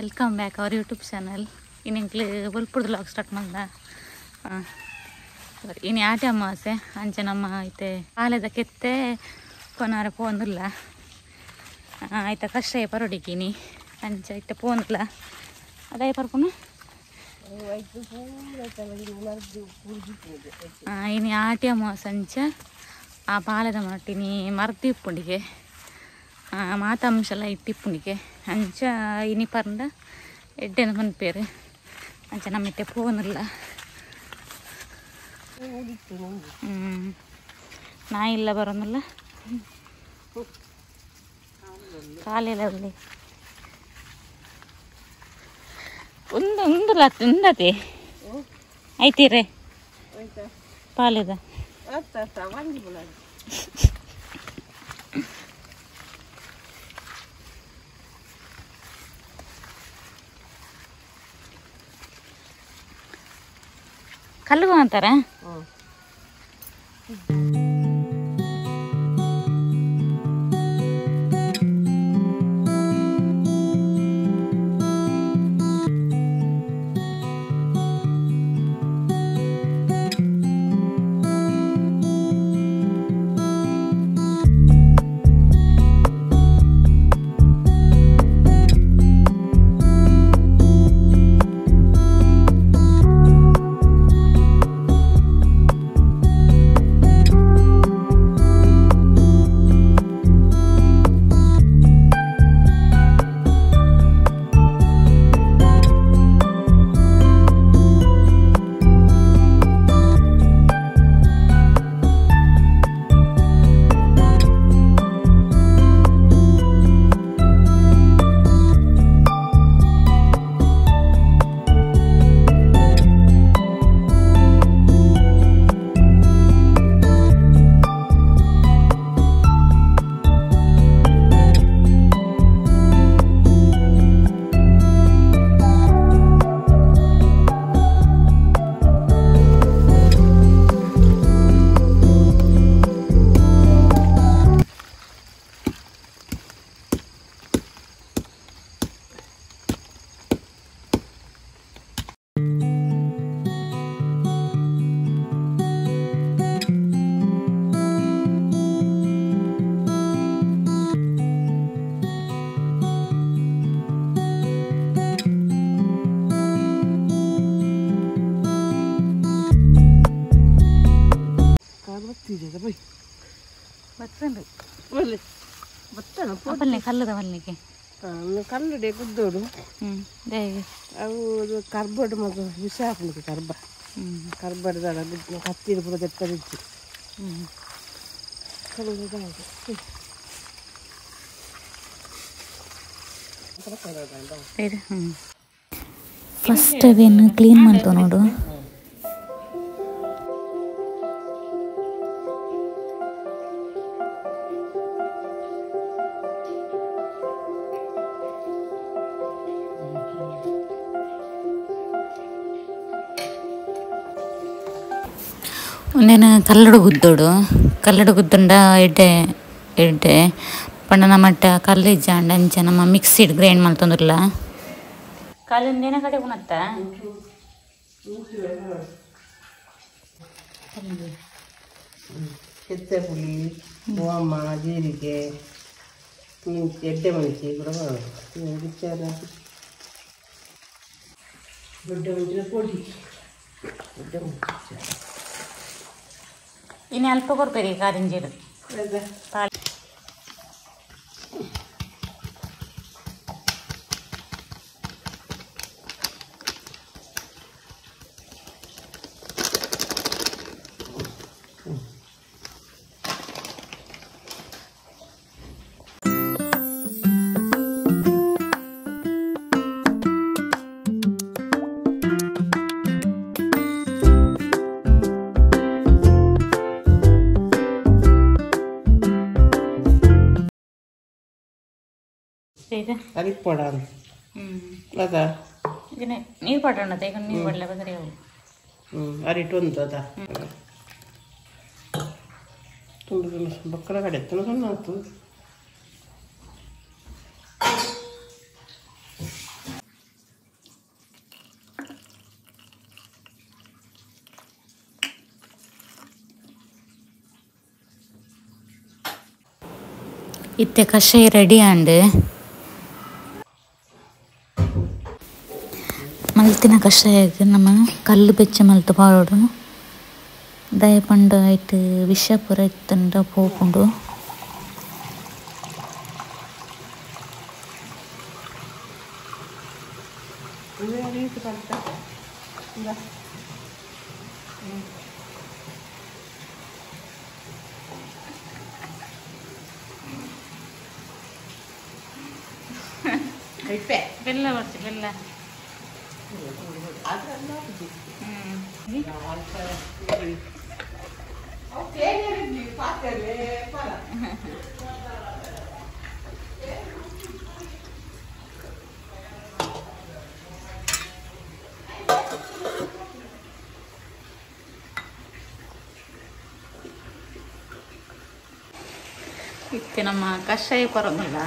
Welcome back our YouTube channel. ಇನ್ನೆಂಕ್ಲು ಬೊಲ್ಪುರ್ದು vlog start ಮಲ್ದ. ಇನಿ ಆಟಿ ಅಮಾವಾಸ್ಯೆ ಅಂಚ ನಮ್ಮ ಐತೆ ಪಾಲೆದ ಕೆತ್ತೆ ಕೊನಾರ ಪೋಂದುಲ್ಲ ಆಯ್ತ ಕಷಾಯ ಪರೊಡಿಕಿನಿ ಅಂಚ ಐತೆ ಪೋಂದುಲ್ಲ ಅದಾಯ ಪರ್ಪುನು ಇನಿ ಆಟಿ ಅಮಾವಾಸ್ಯೆ ಅಂಚ ಆ ಪಾಲೆದ ಮಟ್ಟಿನಿ ಮರ್ದಿ ಇಪ್ಪುಂಡಿಗೆ ಮಾತಾಂಶಲ ಇಟ್ಟಿಪ್ಪುಂಡಿಗೆ ಅಂಚ ಇನಿ ಪರಂಡ ಎಡ್ಡೆನ ಪನ್ಪೇರು ಅಂಚ ನಮ್ಮಿತ್ತೆ ಪೋನುಲ್ಲ ನಾಯಿ ಇಲ್ಲ ಬರೋನಲ್ಲ ಕಾಲೆಲ್ಲ ಉಳ್ಳಿ ಒಂದು ಉಂದುಲ ಉಂದತೆ ಐತೀರೆ ಪಾಲೆದ ಕಲ್ಲು ಅಂತಾರ. ಕಲ್ಲದ ಕಲ್ಲುಡೆ ಗುದ್ದೋಡು ಅವು ಕರ್ಬಡ್ ಮತ್ತು ವಿಷ ಹಾಕಲಿಕ್ಕೆ ಕರ್ಬ ಕರ್ಬಡ್ದ ಕತ್ತಿನ ಪೂರ ತೆಪ್ಪದಿಚ್ಚಿ ಫಸ್ಟ್ ಅವೇನು ಕ್ಲೀನ್ ಮಾಡ್ತೋ ನೋಡು. ಒಂದೇನು ಕಲ್ಲಡು ಗುದ್ದೋಡು ಕಲ್ಲಡು ಗುದ್ದುಂಡ ಎಡ್ಡೆ ಎಡ್ಡೆ ಪಂಡ ನಮ್ಮಟ್ಟ ಕಲ್ಲು ಇಜ್ಜಾಂಡ ಅಂಚ ನಮ್ಮ ಮಿಕ್ಸಿಡ್ ಗ್ರೈಂಡ್ ಮಲ್ತೊಂದಿಲ್ಲ ಕಲ್ಲೊಂದೇನ ಕಡೆ ಉಣತ್ತ ಕೆತ್ತೆ ಪುಳಿ ಓಮ ಜೀರಿಗೆ ಮೆಣಸು ಎಡ್ಡೆ ಮೆಣಸು ಕೂಡ ದೊಡ್ಡ ಮೆಣಸಿನ ಪೊಡಿ ದೊಡ್ಡ ಮೆಣಸು ಇನ್ನು ಅಲ್ಪ ಕೊರ್ಪೇರಿ ಕಾರಿಂಜೀರು ಅದಕ್ಕೆ ಪಡ ಅದ ನೀರು ಪಡೋಣ ಈಗ ನೀರು ಪಡಲೆ ಬದರಿ ಅವು ಅರಿಟು ಒಂದು ಅದ ತುಂಡು ತುಂಡು ಬಕ್ಕಳ ಕಡೆ ಸಣ್ಣ ಆಯ್ತು. ಇತ್ತೆ ಕಷಾಯ ರೆಡಿ ಆಂಡ್. ಮಲ್ತಿನ ಕಷಾಯಗ್ ನಮ ಕಲ್ಲು ಬೆಚ್ಚ ಮಲ್ತು ಪಾಡೊಡು. ದಾಯೆ ಪಂಡ ಐಟ್ ವಿಷ ಪೂರ ಇತ್ತುಂಡ ಪೋಪುಂಡು. ಬೆಲ್ಲ ಬರ್ಸಿ ಬೆಲ್ಲ. ಇತ್ತೆ ನಮ್ಮ ಕಷಾಯ ಪರೊಂದುಲ್ಲ.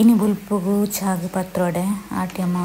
ಇನಿ ಬುಲ್ಪುಗು ಚಾಗ್ ಪತ್ರೋಡೆ ಆಟ್ಯಮ್ಮ.